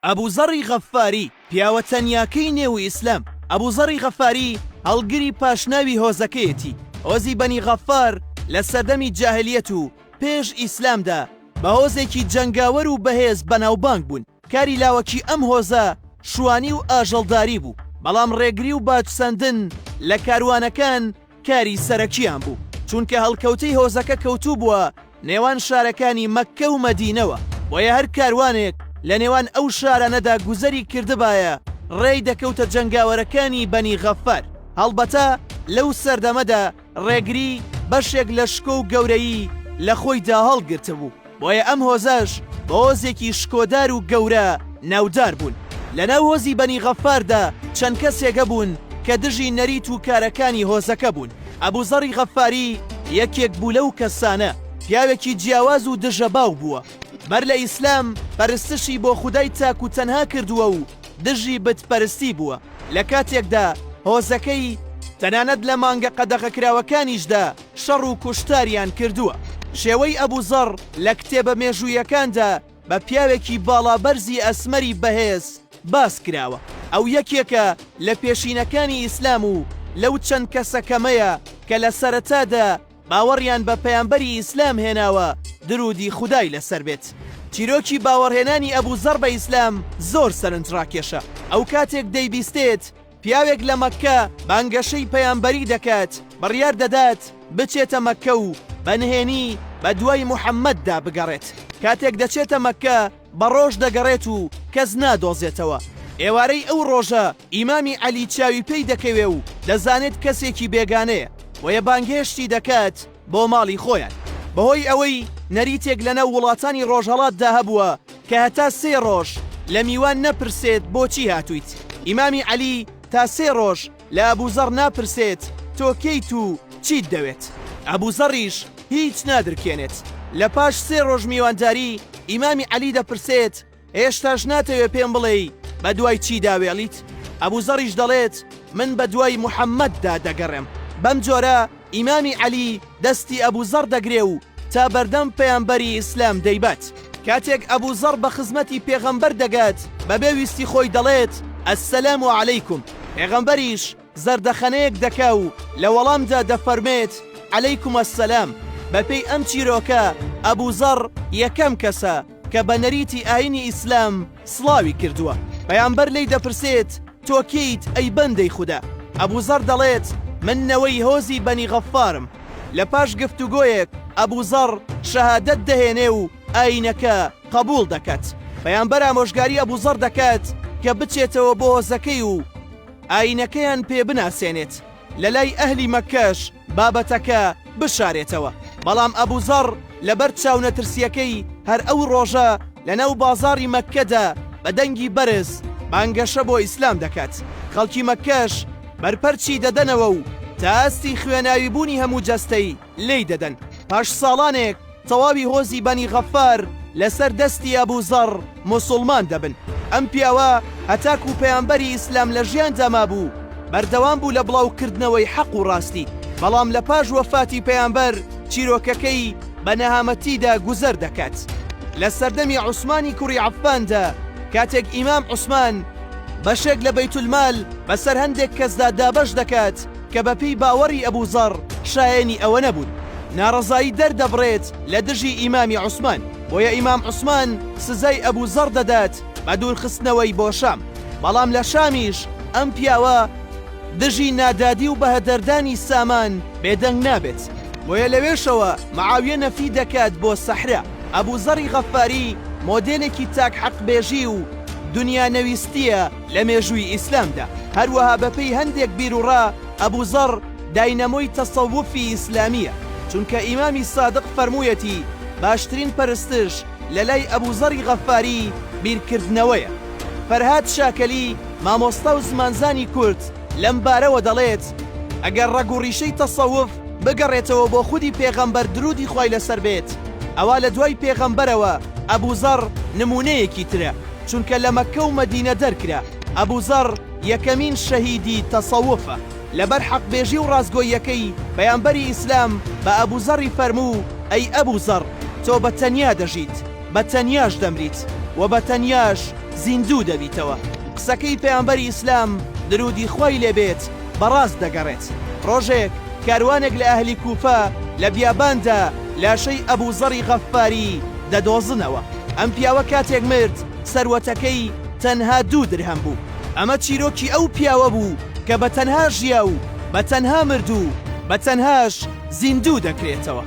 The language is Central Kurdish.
ئەبوزەڕی غەففاری، پیاوە تەنیاکەی نێو ئیسلام. ئەبوزەڕی غەفاری هەڵگری پاشناوی هۆزەکەیەتی. هۆزی بەنی غەففار لە سەردەمی جاهلیەت و پێش ئیسلامدا بە هۆزێکی جەنگاوەر و بەهێز بەناوبانگ بوون. کاری لاوەکی ئەم هۆزە شوانی و ئاژەڵداری بوو، بەڵام ڕێگری و باجسەندن لە کاروانەکان کاری سەرەکییان بوو، چونکە هەڵکەوتەی هۆزەکە کەوتووبووە نێوان شارەکانی مەککە و مەدینەوە، بۆیە هەر کاروانێک لە نێوان ئەو شارانەدا گوزەری کردبایە ڕێی دەکەوتە جەنگاوەرەکانی بەنی غەففار، هەڵبەتە لەو سەردەمەدا ڕێگری بەشێک لە شکۆ و گەورەیی لە خۆیدا هەڵگرتبوو. بۆیە ئەم هۆزەش بە هۆزێکی شکۆدار و گەورە ناودار بوون. لەناو هۆزی بەنی غەففاردا چەند کەسێک هەبوون کە دژی نەریت و کارەکانی هۆزەکە بوون. ئەبوزەڕی غەففاری یەکێک بوو لەو کەسانە. پیاوێکی جیاواز و دژە باو بووە. بەر لە ئیسلام پەرستشی بۆ خودای تاک و تەنها کردووە و دژی بت پەرستی بووە. لە کاتێکدا هۆزەکەی تەنانەت لە مانگە قەدەغەکراوەکانیشدا شەڕ و کوشتاریان کردووە. شێوەی ئەبوزەڕ لە کتێبە مێژوویەکاندا بە پیاوێکی باڵابەرزی ئەسمەری بەهێز باس کراوە. ئەو یەکێکە لە پێشینەکانی ئیسلام و لەو چەند کەسە کەمەیە کە لە سەرەتادا باوەڕیان بە پەیامبەری ئیسلام هێناوە دروودی خودای لەسەر بێت. چیرۆکی باوەڕهێنانی ئەبوزەڕ بە ئیسلام زۆر سەرنجڕاکێشە. ئەو کاتێک دەیبیستێت پیاوێک لە مەککە بانگەشەی پەیامبەری دەکات، بڕیار دەدات بچێتە مەککە و بە نهێنی بە دوای موحەممەددا بگەڕێت. کاتێک دەچێتە مەککە بە ڕۆژ دەگەڕێت و کەس نادۆزێتەوە. ئێوارەی ئەو ڕۆژە ئیمامی عەلی چاوی پێی دەکەوێ و دەزانێت کەسێکی بێگانەیە، بۆیە بانگهێشتی دەکات بۆ ماڵی خۆیان. بەهۆی ئەوەی نەریتێک لەناو وڵاتانی ڕۆژهەڵاتدا هەبووە کە هەتا سێ ڕۆژ لە میوان نەپرسێت بۆچی هاتوویت، ئیمامی عەلی تا سێ ڕۆژ لە ئەبوزەڕ ناپرسێت تۆ کێیت و چیت دەوێت؟ ئەبوزەڕیش هیچ نادرکێنێت. لە پاش سێ ڕۆژ میوانداری، ئیمامی عەلی دەپرسێت، هێشتاش ناتەوێ پێم بڵێی بەدوای چیدا وێڵیت؟ ئەبوزەڕیش دەڵێت، من بەدوای موحەممەددا دەگەڕێم. بەم جۆرە ئیمامی عەلی دەستی ئەبوزەڕ دەگرێ و تا بەردەم پەیامبەری ئیسلام دەیبات. کاتێک ئەبوزەڕ بە خزمەتی پێغەمبەر دەگات، بەبێ ویستی خۆی دەڵێت، السلام علیکم، پێغەمبەریش زەردەخەنەیەک دەکا و لە وەڵامدا دەفەرمێت، علیکم السلام. بەپێی ئەم چیرۆکە ئەبوزەڕ یەکەم کەسە کە بە نەریتی ئاینی ئیسلام سڵاوی کردووە. پەیامبەر لێی دەپرسێت، تۆ کێیت ئەی بەندەی خودا؟ ئەبوزەڕ دەڵێت، من نەوەی هۆزی بەنی غەففارم. لە پاش گفتوگۆیەک ئەبوزەڕ شەهادەت دەهێنێ و ئاینەکە قەبووڵ دەکات. پەیامبەر ئامۆژگاری ئەبوزەڕ دەکات کە بچێتەوە بۆ هۆزەکەی و ئاینەکەیان پێ بناسێنێت. لەلای ئەهلی مەککەش بابەتەکە بشارێتەوە، بەڵام ئەبوزەڕ لەبەر چاونەترسییەکەی هەر ئەو ڕۆژە لەناو بازاڕی مەککەدا بە دەنگی بەرز بانگەشە بۆ ئیسلام دەکات، خەڵکی مەککەش بەرپەرچی دەدەنەوە و تا ئاستی خوێناویبوونی هەموو جەستەی لێی دەدەن. پاش ساڵانێک تەواوی هۆزی بەنی غەفار لەسەر دەستی ئەبوزەڕ موسوڵمان دەبن. ئەم پیاوە هەتاکو پەیامبەری ئیسلام لە ژیاندا مابوو بەردەوام بوو لە بڵاوکردنەوەی حەق و ڕاستی، بەڵام لە پاش وەفاتی پەیامبەر چیرۆکەکەی بە نەهامەتیدا گوزەر دەکات. لە سەردەمی عوسمانی کوڕی عەففاندا کاتێک ئیمام عوسمان بەشێک لە بەیتولمال بەسەر هەندێک کەسدا دابەش دەکات، کە بە پێی باوەڕی ئەبوزەڕ شایەنی ئەوە نەبوون، ناڕەزایی دەردەبڕێت لە دژی ئیمامی عوسمان، بۆیە ئیمام عوسمان سزای ئەبوزەڕ دەدات بە دوورخستنەوەی بۆ شام، بەڵام لە شامیش ئەم پیاوە دژی نادادی و بەهەدەردانی سامان بێدەنگ نابێت، بۆیە لەوێشەوە معاویە نەفی دەکات بۆ سەحرا. ئەبوزەڕی غەففاری مۆدێلێکی تاک حەقبێژی و دونیا نەویستییە، لە مێژووی ئیسلامدا. هەروەها بەپێی هەندێک بیروڕا ئەبوزەڕ داینەمۆی تەسەوفی ئیسلامییە، چونکە ئیمامی سادق فەرموویەتی باشترین پەرستش لەلای ئەبوزەڕی غەففاری بیرکردنەوەیە. فەرهاد شاکەلی مامۆستا و زمانزانی کورد لەم بارەوە دەڵێت، ئەگەر ڕەگ و ڕیشەی تەسەوف بگەڕێتەوە بۆ خودی پێغەمبەر دروودی خوای لەسەر بێت، ئەوا لە دوای پێغەمبەرەوە ئەبوزەڕ نموونەیەکی ترە. چونکە لە مەککە و مەدینە دەرکرا، ئەبوزەڕ یەکەمین شەهیدی تەسەوفە، لەبەر حەقبێژی و ڕاستگۆییەکەی پەیامبەری ئیسلام بە ئەبوزەڕی فەرموو، ئەی ئەبوزەڕ تۆ بە تەنیا دەژیت، بە تەنیاش دەمریت و بە تەنیاش. زیندوو دەبیتەوە. قسەکەی پەیامبەری ئیسلام، درودی خوای لێ بێت، بەڕاست دەگەڕێت. ڕۆژێک کاروانێک لە ئەهلی کوفە لە بیاباندا لاشەی ئەبوزەڕی غەففاری دەدۆزنەوە. ئەم پیاوە کاتێک مرد سەروەتەکەی تەنها دوو درهەم بوو. ئەمە چیرۆکی ئەو پیاوە بوو کە بە تەنها ژیا و بە تەنها مرد و بە تەنهاش زیندوو دەکرێتەوە.